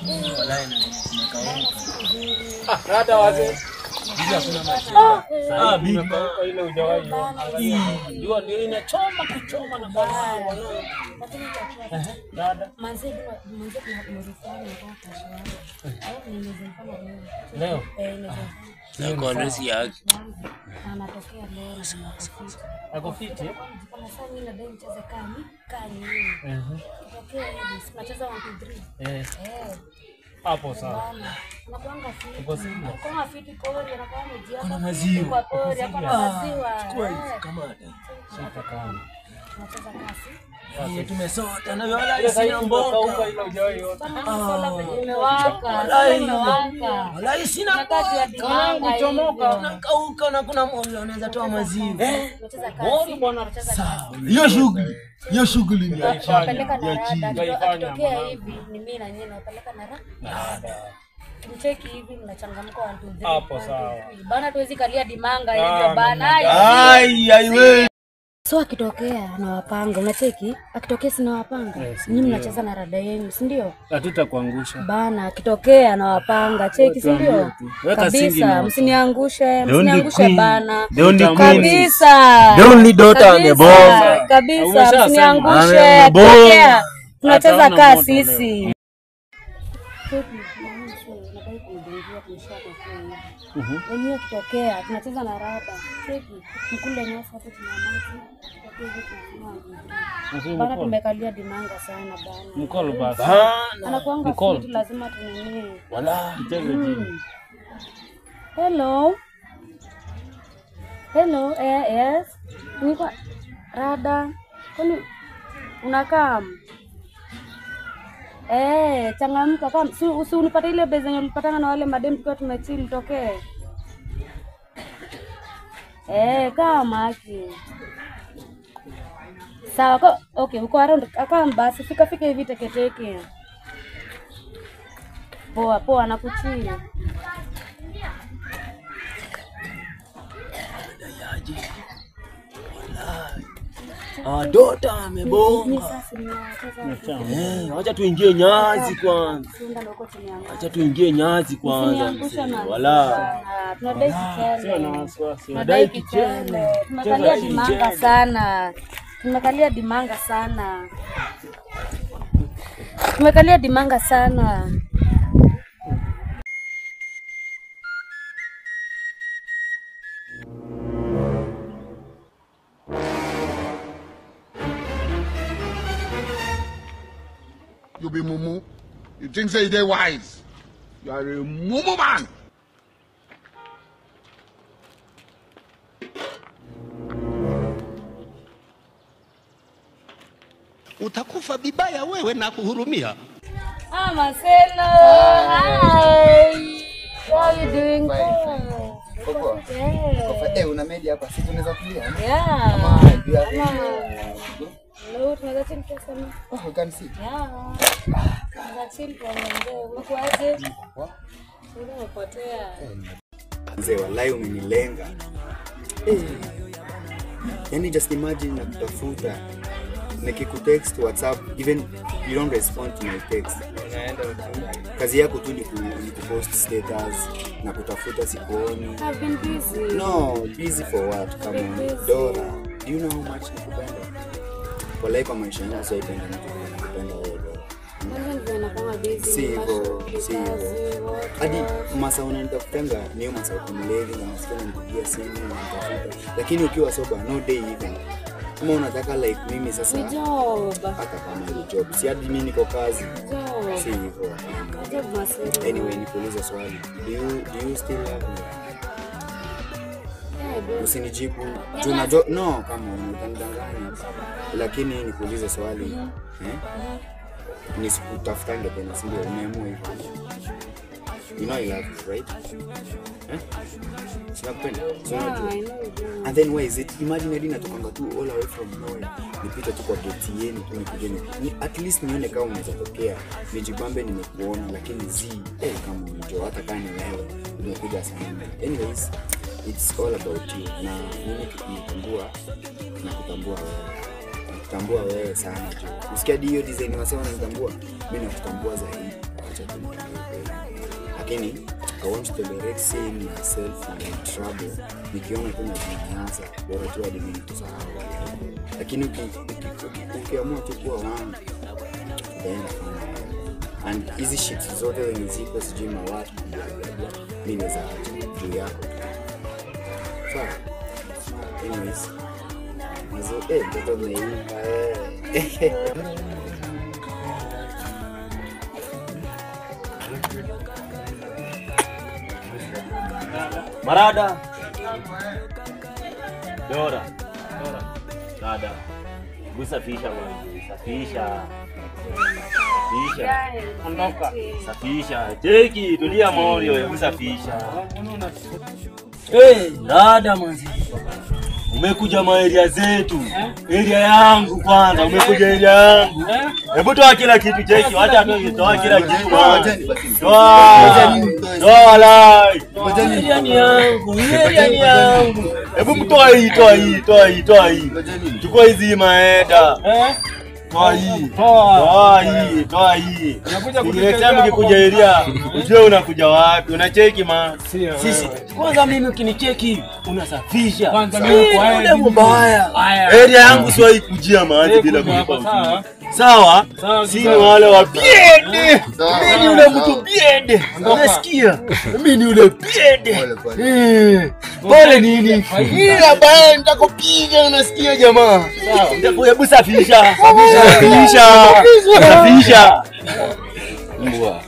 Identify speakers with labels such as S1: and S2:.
S1: Walai na nimekauka.
S2: Ah, rada wazee.
S1: Bibi hakuna maji.
S2: Ah, bibi ile hujawahi. Jua ndio inachoma kuchoma na bana. Dada.
S3: Manze manze kuna mrufani kwa kesho. Au nimezimfanya
S2: leo.
S3: Leo.
S1: Na kwa nusu yake.
S3: Anatokea leo.
S2: Ako fiti.
S3: Kama sasa mimi nadai mcheze kani kani. Tokea hivi tunacheza 1 2 3.
S2: Eh. Hapo sawa.
S3: Anakuanga fiti.
S2: Uko single?
S3: Kama fiti kori anakuwa amejia.
S1: Kuna maziwa.
S3: Kwa kori kuna maziwa.
S1: Chukua hizi kama hata.
S2: Shika kama.
S3: Tunacheza kasi.
S1: Tumesota na wala sina mboka.
S2: Ile hujawahi ona.
S3: Imewaka. Imewaka.
S1: Wala sina mboka.
S2: Mwanangu chomoka.
S1: Tunakauka na kuna mmoja anaweza toa maziwa.
S3: Tunacheza kasi.
S2: Bora bwana.
S3: Tunacheza kasi.
S4: Hiyo shughuli. Hiyo shughuli ni ya
S3: Tunapeleka na rada.
S2: Taifanya,
S3: Akitokea
S2: mwanangu.
S3: hivi ni mimi na nyinyi napeleka na rada. Kimcheki hivi mnachangamka 1 2 3.
S2: Hapo sawa.
S3: Bana tuwezi kalia dimanga hivyo bana.
S4: Ai, haiwezi.
S3: So akitokea nawapanga, unacheki? Akitokea si nawapanga.
S2: Yes,
S3: Nyinyi mnacheza na rada yenu, si ndio?
S2: Hatutakuangusha.
S3: Bana akitokea nawapanga, cheki, si ndio?
S2: Weka singi
S3: Kabisa,
S2: moto.
S3: msiniangushe,
S4: The only
S3: msiniangushe
S4: queen.
S3: bana.
S4: The only queen.
S3: Kabisa.
S4: The only daughter
S3: Kabisa,
S4: amebonga.
S3: Kabisa,
S2: Umeshasema.
S3: msiniangushe.
S4: Amebonga.
S3: Akitokea tunacheza
S2: Ataona
S3: kaa
S2: moto
S3: sisi. Cheki, nadai kumdungia tumeshatokea hivi. Wenyewe akitokea tunacheza na rada. Cheki, mkule nyasi hapo tuna maji. Akitokea hivi tunasema bana, tumekalia dimanga sana bana.
S2: Mkolo basi.
S1: Bana.
S3: Anakuanga
S2: Mkolo.
S3: fiti, lazima tunini.
S1: Wala.
S2: Mcheze chini.
S3: Hello. Hello, yes. Niko rada. Kwani unakaa? Changamka kama si unipate ile base yenye ulipatana na wale madem tukiwa tumechill tokee. Kama haki. Sawa, okay, uko around kama basi fika fika hivi teketeke. Poa poa nakuchili.
S1: Dota amebonga.
S3: Sasa ninacheza.
S1: Acha tuingie nyazi kwanza.
S3: Tuenda na huko chini ya maji.
S1: Acha tuingie nyazi kwanza.
S3: Usiniangushe
S1: mzee.
S3: na
S1: Wala.
S3: Tunadai
S2: Sio na
S3: kichele.
S2: wasiwasi.
S3: Tunadai kichele. Tumekalia dimanga sana. Tumekalia dimanga sana. Tumekalia dimanga sana.
S5: You be mumu. You think say they wise. You are a mumu man.
S6: Utakufa vibaya wewe na kuhurumia.
S3: Ah, Marcelo. Hi. How are you doing?
S7: Poa.
S3: Yeah.
S7: Una media hapa. Si tunaweza kulia?
S3: Yeah.
S7: Ama do you have
S3: No, tunaweza chill kiasi ama?
S7: Oh, we can see.
S3: Yeah. Tunaweza chill tuongee. Umekuaje? Umepotea.
S7: Mzee, walai umenilenga. Yaani just imagine nakutafuta. Nikikutext WhatsApp, even you don't respond to my text. Kazi yako tu ni kupost status na kutafuta sikuoni.
S3: I've been busy.
S7: No, busy for what? Come on. Dora, do you know how much nakupenda? Walai kwa maisha yangu sijaipenda mtu vile nakupenda wewe Dora. Si hivyo, si hivyo. Hadi masaa unanitafutanga ni hiyo masaa uko mlevi na nasikia unanipigia simu unanitafuta. Lakini ukiwa sober, no day even. Kama unataka like mimi sasa
S3: Ni job.
S7: Hata kama ni job. Si hadi mimi niko kazi.
S3: Job.
S7: Si hivyo.
S3: Job Marcelo.
S7: Anyway, nikuulize swali. Do you still love me?
S3: Yeah, I do.
S7: Usinijibu. No, kama utanidanganya. Lakini nikuulize swali. Nisikutafutange tena, si ndio? Umeamua hivyo. You know I love you, right? Sinakupenda. So
S3: Yeah,
S7: unajua.
S3: I know you do.
S7: And then why is it? Imagine hadi natokanga tu all away from nowhere. Nipite tu kwa gate yenu tu nikuje ni at least nione kama unaweza tokea. Nijibambe nimekuona lakini kama unajua hata kama ni wewe umekuja sana. Anyways, it's all about you. Na mimi kikutambua na kutambua wewe. Nakutambua wewe sana tu. Usikia hadi hiyo design wasema wananitambua, mimi nakutambua zaidi. Acha tu nikwambie ukweli. Lakini I won't tolerate seeing myself in trouble. Nikiona tu najinyanyasa, bora tu hadi mimi nikusahau. Lakini ukiamua tu kuwa wangu, tutaenda kama wewe. And hizi shit zote zenye ziko sijui mawatu bla bla bla, mimi naweza acha juu yako tu. Sawa? Anyways, mtoto umeimba eh.
S1: Marada. Dora. Dada. Safisha bwana. Safisha. Safisha.
S2: Ondoka.
S1: Safisha. Cheki, tulia moyo, hebu safisha. Eh, dada mwanzi. Umekuja maeria zetu. Area yangu kwanza, umekuja area yangu. Hebu toa kila kitu cheki, acha toa kila kitu. Toa. Toa walai. Area ni yangu, area ni yangu. Hebu mtoa hii, toa hii, toa hii, toa hii. Chukua hizi maeda. Toa hii. Toa hii, toa hii. Niletea mkikuja area, ujue unakuja wapi, unacheki ma. Sisi kwanza mimi ukinicheki unasafisha.
S2: Kwanza mimi kwa
S1: ule mbaya. Area yangu siwahi kujia maji bila kulipa. Sawa? Si wale wa biende. Mimi ni ule mtu biende. Unasikia? Mimi ni ule biende. Pole nini? Ila baya nitakupiga unasikia jamaa. Hebu safisha. Safisha. Safisha.
S7: Mbwa.